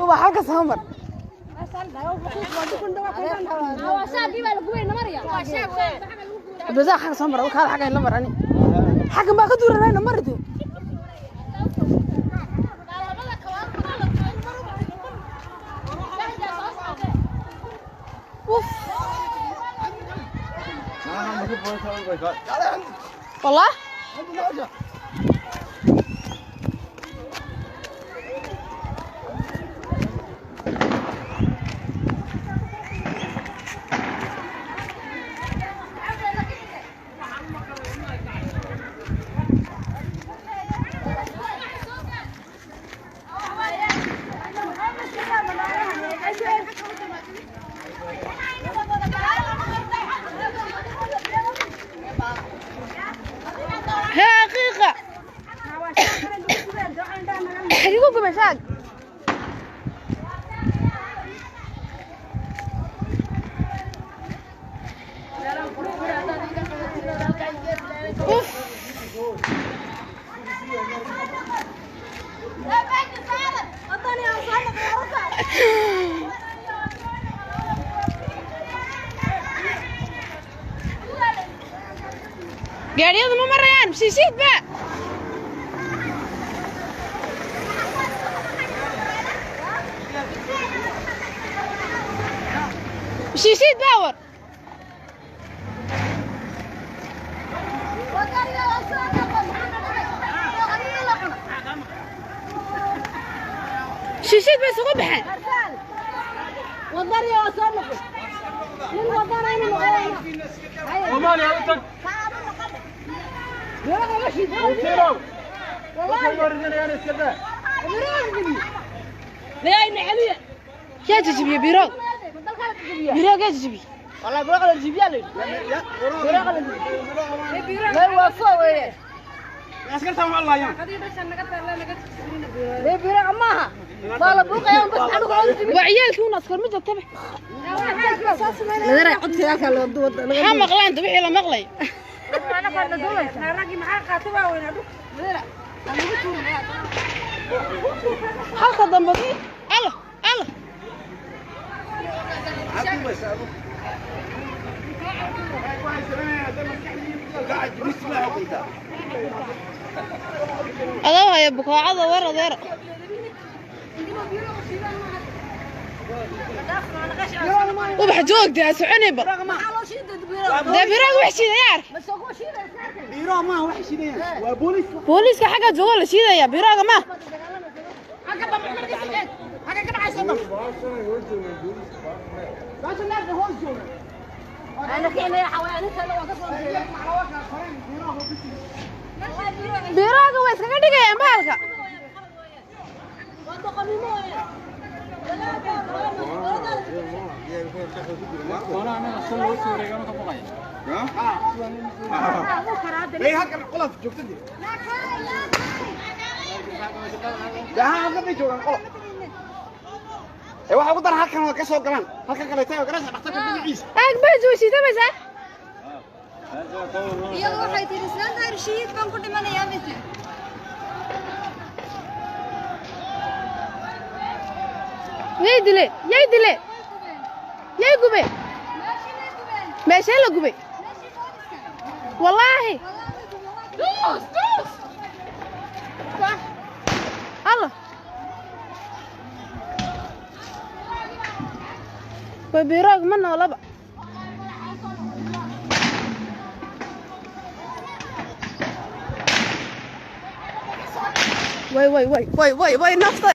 Ubax halka soo mar. Cabdirasaaq xagga soo mar, kaada xagga la mar ani. Xaggan baa ka duuranayna maride. Uf. والله حقيقة حقيقة مشاك. اوف gaadhiyadu ma marayaan shiishiid ba. Shiishiid ba war. Shiishiid bay isugu baxeen. يا تجيبي بيروق بيروق يا تجيبي والله بيروق لا تجيبي لا بيروق لا وافا وين askarta ma laayaan لا بيروق maaha wala buuqayaan bas xanu kala jibin وعيالkii una askar ma joogtaba nadara codka halka loo duwada maxaa maqlaan wixii la maqlay halka dambe alla alla adoo haya bukaacada war adeer ubax joogta ha soconay bal dee biraag wax shiidaya ark biiro ma wax shiidayaan waa booliis booliiska xagga jooga la shiidaya biraaga ma biraaga waa iskaga dhigayaan bahalka. Hey, halkan qolof joogtadii. Halkan bay joogaan qolof. Ee waxa ugu daran halkan waa ka soo galaan. Halkan kale tayo garasha dhakhtarka dhinaciisa. Aag bay joogsiisamaysaa. Iyadu waxay tiri islaanta Rashiid baan ku dhimanayaa mise. Yay dile, yay dile. Yay gube. Meeshee la gubay? Wallaahi. Dus, dus. Allah. Way biraag ma noolaba. Way way way way way way nafta.